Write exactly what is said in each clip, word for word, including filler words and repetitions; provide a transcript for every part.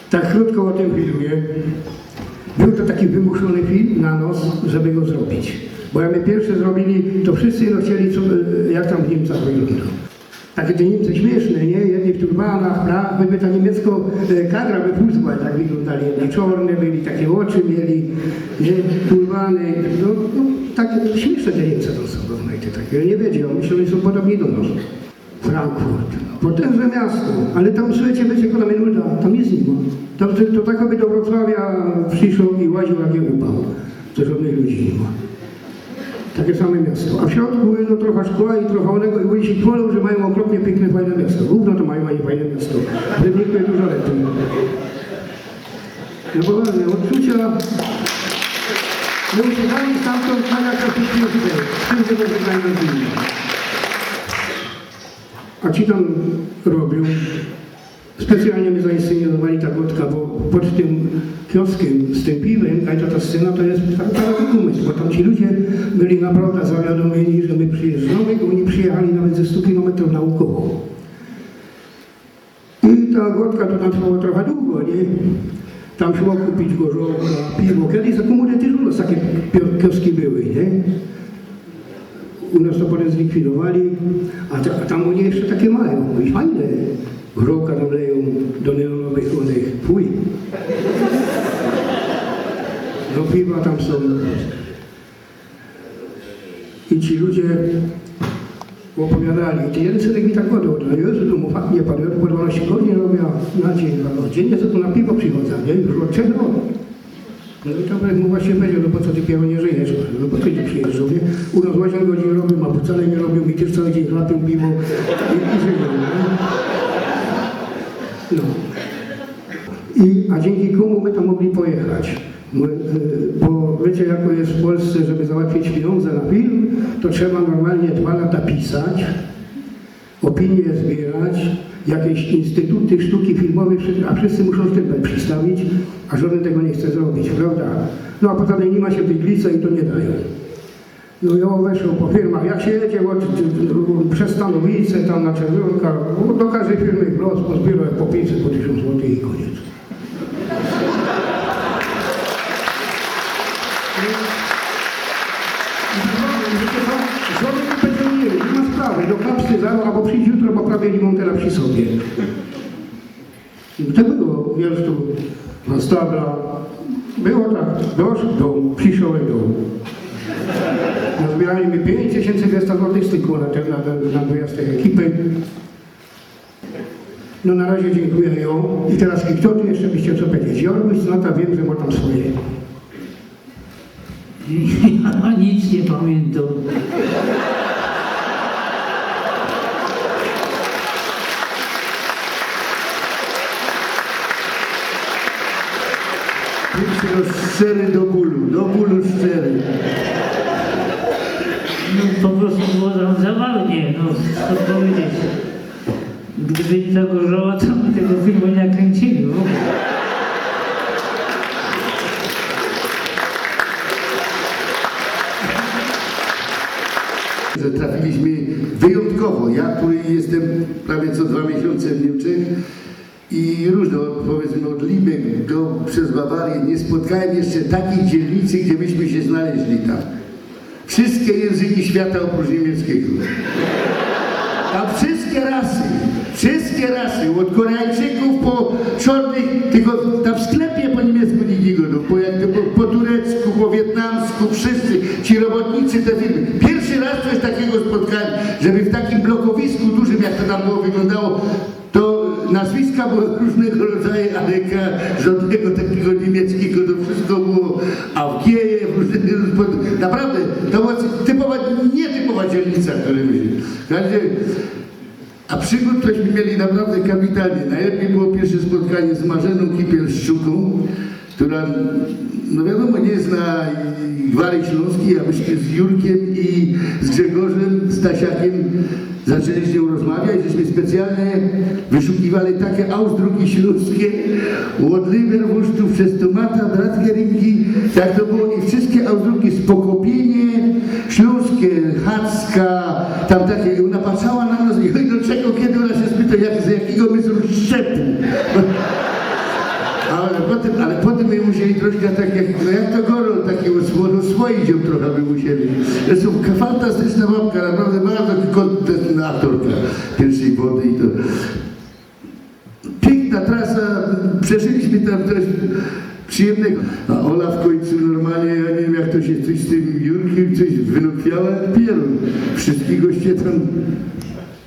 Tak krōtko ô tym filmie. Bōł to taki wymuszōny film na nos, żeby go zrobić. Bo jak my piyrszy zrobiyli, to wszyscy no chcieli, co, jak tam w Niymcach wyglōndŏ. Takie te Niymcy śmiyszne, niy? Jedni w turbanach, pra-, choćby ta niymieckŏ, e, kadra by Fußball, tak wyglōndali. Jedni czorne byli, takie ôczy mieli, niy? Turbany, no, no, takie śmiyszne te Niymcy tam sōm, rozmajte takie. Jŏ niy wiedzioł, myśloł, że sōm podobni do nos. Frankfurt. Potynżne miasto, ale tam, słuchejcie, wiycie, jako tam je nulda, tam nic niy ma. Tam to, to tak, jakby do Wrocławia prziszoł i łaziōł, jak je upał. To żŏdnych ludzi niy ma. Takie same miasto. A w środku, no, trocha szkła i trocha ônego i ôni sie chwŏlōm, że majōm ôkropnie piykne, fajne miasto. Gōwno to majōm, a niy fajne miasto. W Rybniku je dużo lepij. No bo ôdczucia, my uciekali stamtōnd, tak jak to wszyscy uciekali. Wszyscy to wygląda. A ci tam robiōm. Specjalnie my zainscenizowali ta gŏdka, bo pod tym kioskym z tym piwym, a to ta scena to je ta, ta umysł, bo tam ci ludzie byli naprawdę zawiadōmiyni, że my przijyżdżōmy, bo ôni przijechali nawet ze sto kilometrōw na ôkoło. I ta gŏdka to tam trwało trocha dugo, niy? Tam szło kupić gorzŏłka, piwo. Kejsik za kōmuny tyż u nos takie pio-, kioski były, niy? U nos to potym zlikwidowali, a, ta, a tam ôni jeszcze takie majōm. I fajne. Gorzŏłka tam lejōm do nelonowych ônych płyt. Do piwa tam sōm. I ci ludzie ôpowiadali. I ty jeden synek mi tak gŏdŏ: „No Jezu, to mu fakt niy padło, jŏ tu po dwanaście godzin robiã na dziyń, dwa godziny, co tu na piwo prziczodzã, niy? Już ôd trzech rokōw”. No i to bych mu właśnie powiedzioł: „No po co ty, pierōnie, żyjesz? No po co ty przijyżdżōł, niy? U nos ôziym godzin robiōm, a wcale niy robiōm i tyż cały dziyń chlepiōm piwo i, i żyjōm, niy?” No. I, a dziynki kōmu my tam mogli pojechać? Bo, e, bo wiycie, jako je w Polsce, żeby załatwić piniōndze na film, to trzeba normalnie dwa lata pisać, ôpinie zbiyrać, jakeś instytuty sztuki filmowej, wszyscy, a wszyscy muszōm sztympel przistawić, a żŏdyn tego niy chce zrobić, prawda? No a poza tym niy ma sie w tyj glice i to niy dajōm. No i ôn weszedł po firmach. Jak sie jedzie ôd, przez Stanowice, tam na Czerwōnkach, no, do kożdej firmy w los, pozbiyrŏ po piyńćset, po tysiōnc złotych i kōniec. I żŏdyn niy powiedzioł: „Niy, niy ma sprawy, do kapsy zarŏz, abo przińdź jutro, bo prawie niy mōm tela przi sobie”. To było, wiysz, tu na stabla. Było tak, dosz, dōm, prziszoł i dōm. Nazbiyrali my piyńć tysiyncy dwieście złotych stykło na tyn, na tyn, na wyjazd tyj ekipy. No na razie dziynkujã jōm. I teroz, kto tu jeszcze by chcioł co powiedzieć? Jorguś, no to wiym, że mŏ tam swoje. Nic niy pamiyntōm. Piyńć tysiōnc sztyry do bōlu, do bōlu sztyry. No, po prostu było tam zabawnie, no, co powiedzieć. Gdyby niy ta gorzŏła, to by tego filmu niy nakryncyli, no. Że trafiliśmy wyjątkowo. Ja, który jestem prawie co dwa miesiące w Niemczech i różne, od, powiedzmy, od Limek do, przez Bawarię, nie spotkałem jeszcze takiej dzielnicy, gdzie byśmy się znaleźli tam. Wszystkie języki świata oprócz niemieckiego. Tam wszystkie rasy, wszystkie rasy, od Koreańczyków po czornych, tylko tam w sklepie po niemiecku nikt niy gŏdŏ, bo jak to po, po turecku, po wietnamsku, wszyscy ci robotnicy, te firmy. Pierwszy raz coś takiego spotkałem, żeby w takim blokowisku dużym, jak to tam było, wyglądało, to nazwiska były różnego rodzaju, ale ka-, żadnego takiego niemieckiego, to wszystko było Avgejew, różne, naprawdę, to była typowa, nietypowa dzielnica, w której my żyli. Także, a przygód tośmy mieli naprawdę kapitalnie. Najlepiej było pierwsze spotkanie z Marzeną Kipiel-Szczuką, która, no wiadomo, nie zna gwary śląskiej, a myśmy z Jurkiem i z Grzegorzem Stasiakiem zaczęli z nią rozmawiać, żeśmy specjalnie wyszukiwali takie ausdrucki śląskie, od Leberwurstu przez tomata, Bratgeringi, tak to było, i wszystkie ausdrucki z Pokopinie, śląskie, Hacka, tam takie, i ona patrzała na nas i ino czekała, kiedy ona się spyta, jak, z jakiego my są szczepu. By musieli troszkę tak jak, no jak to Gorol, taki oswo-, oswoić ją trochę by musieli. Zresztą fantastyczna babka, naprawdę bardzo kompetentna aktorka Pierwszej Wody i to piękna trasa, przeżyliśmy tam coś przyjemnego. A Ola w końcu normalnie, ja nie wiem jak to się coś z tym Jurkiem, coś wynokwiała jak pierun. Wszystkie goście tam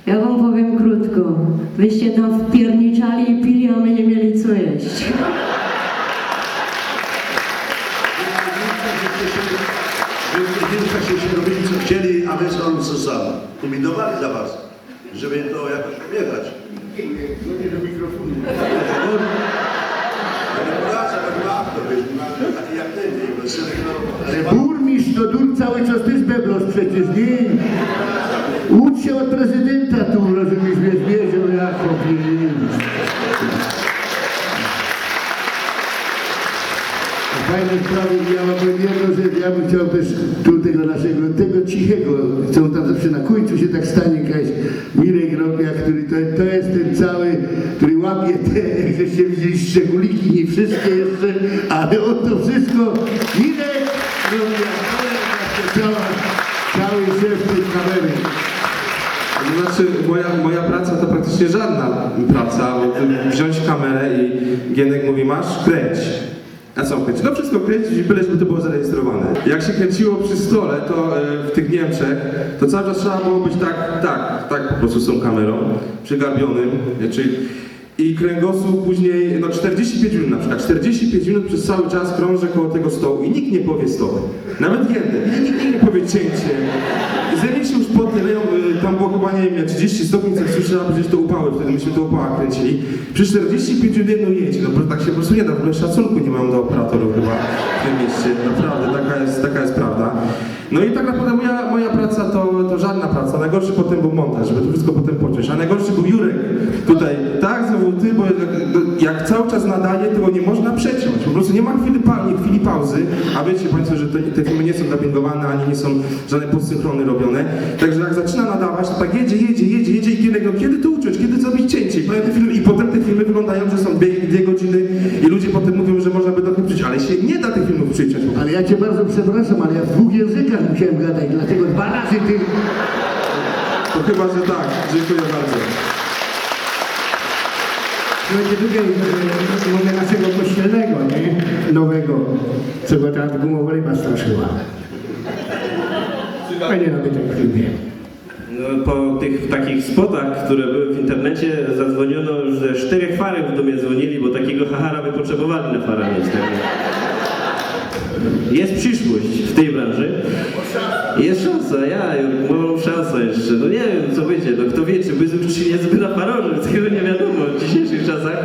Ja wam powiem krótko. Wyście tam wpierniczali i pili, a my nie mieli co jeść. Wy w tych filmach żeście robili co chcieli, a my z Olą co sam. Kombinowali za was, żeby to jakoś wyjechać. Mówię do mikrofonu. Ale wraca, bo nie ma aktor, wiesz, nie ma taki jak ty, nie? Bez tego, Ale burmistrz to dur cały czas też beblos przecież, nie? Ucz się od prezydenta tu, rozumiesz, wiesz, wiedział jak chłopie. Fajne sprawy, ja mam jedną rzecz, ja bym chciał też tu tego naszego, tego cichego, co tam zawsze na końcu się tak stanie, jakaś Mirek Robiak, który to, to jest ten cały, który łapie te, jak żeście widzieli, szczególiki, nie wszystkie jeszcze, ale on to wszystko, Mirek Robiak, to jest właśnie cała, cały szef tej kamery. To znaczy, moja, moja praca to praktycznie żadna praca, bo ty wziąć kamerę i Gienek mówi, masz, kręć. A co kręcić? No wszystko kręcić i byle żeby to było zarejestrowane. Jak się kręciło przy stole, to e, w tych Niemczech, to cały czas trzeba było być tak, tak, tak po prostu z tą kamerą, przygarbionym, czyli i kręgosłup później, no czterdzieści pięć minut na przykład, czterdzieści pięć minut przez cały czas krążę koło tego stołu i nikt nie powie stop. Nawet jeden. I nikt nie powie cięcie. Ze mnie się już potnie, no, y, tam było chyba, nie wiem, trzydzieści stopni Celsjusza, a przecież to upały, wtedy myśmy to upała kręcili. Przy czterdzieści pięć minut jedno ujęcie, no bo tak się po prostu nie da, w ogóle szacunku nie mam do operatorów chyba w tym mieście. Naprawdę, taka jest, taka jest prawda. No i tak naprawdę moja, moja praca to, to żadna praca. Najgorszy potem był montaż, żeby to wszystko potem pociąć. A najgorszy był Jurek tutaj, tak, znowu ty, bo jak, jak cały czas nadaje, tego nie można przeciąć. Po prostu nie ma chwili, pa, nie, chwili pauzy, a wiecie Państwo, że te, te filmy nie są dubbingowane, ani nie są żadne podsynchrony robione. Także jak zaczyna nadawać, to tak jedzie, jedzie, jedzie, jedzie i Gienek, no kiedy to uciąć, kiedy zrobić cięcie? I potem te filmy, i potem te filmy wyglądają, że są dwie, dwie godziny i ludzie potem mówią, że można by do nich wrzucić, ale się nie da tych filmów przyciąć. Ale ja cię bardzo przepraszam, ale ja w dwóch językach musiałem gadać, dlatego dwa razy ty. To chyba, że tak. Dziękuję bardzo. Słuchajcie, tutaj e, mamy naszego kościelnego, nie? Nowego, co go ta gumowa ryba straszyła. Fajnie robi ten film, nie? No, po tych takich spotach, które były w internecie, zadzwoniono już ze sztyrech farów do mnie dzwonili, bo takiego hachara by potrzebowali na farę mieć. Tak że jest przyszłość w tej branży. Jest szansa, ja mam szansę jeszcze. No nie wiem, co będzie. No kto wie, czy by znów, czy nie zbyt na farorze, tego nie wiadomo w dzisiejszych czasach.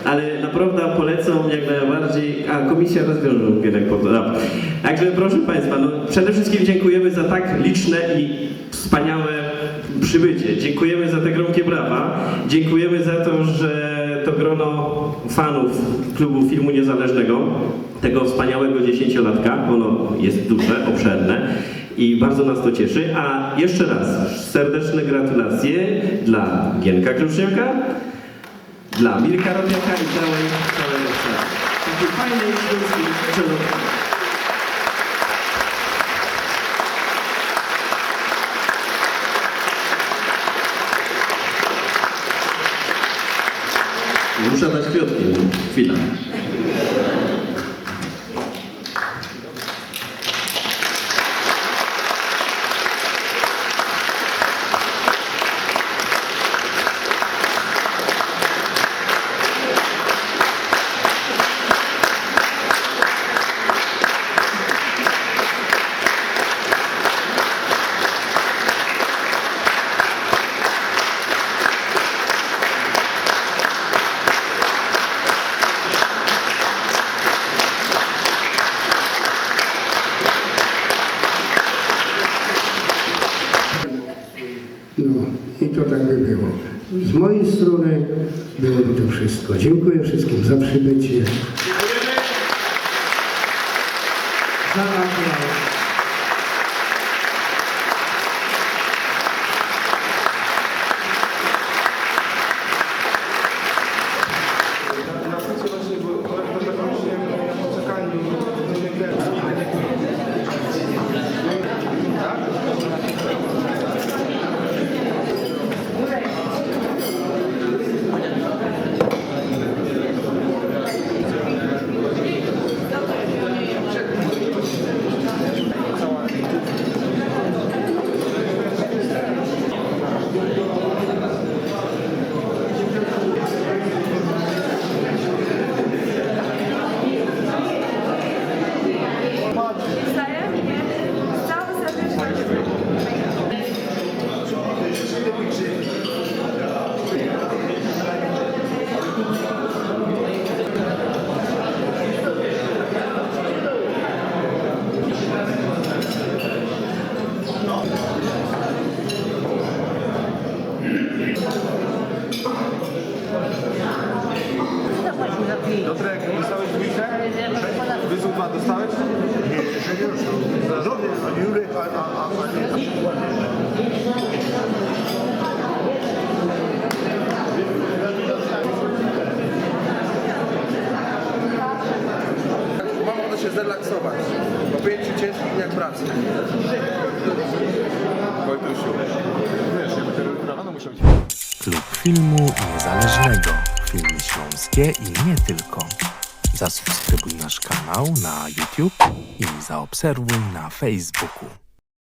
Ale naprawdę polecam jak najbardziej. A komisja rozwiąże jednak po to. Dobra. Także proszę Państwa, no, przede wszystkim dziękujemy za tak liczne i wspaniałe przybycie. Dziękujemy za te gromkie brawa. Dziękujemy za to, że to grono fanów klubu filmu niezależnego, tego wspaniałego dziesięciolatka, ono jest duże, obszerne i bardzo nas to cieszy. A jeszcze raz serdeczne gratulacje dla Gienka Krusziaka, dla Mirka Robiaka i całej, całej reszty. Takiej fajnej śląskiej przelotki. Muszę dać kwiatki. Chwila. No i to tak by było. Z mojej strony byłoby to wszystko. Dziękuję wszystkim za przybycie. Za aplauz. Na płycie właśnie było, to, to, to, Dostałeś dwójkę? Wyzów dwa dostałeś? Nie, jeszcze nie dostał. Dobra, a Jurek, a, a, a, a nie. Mam ochotę się zrelaksować po pięciu ciężkich dniach pracy. Wojtusiu. Wiesz, ja bym tego rano musiał iść. Klub Filmu Niezależnego. Filmy śląskie i nie tylko. Zasubskrybuj nasz kanał na YouTube i zaobserwuj na Facebooku.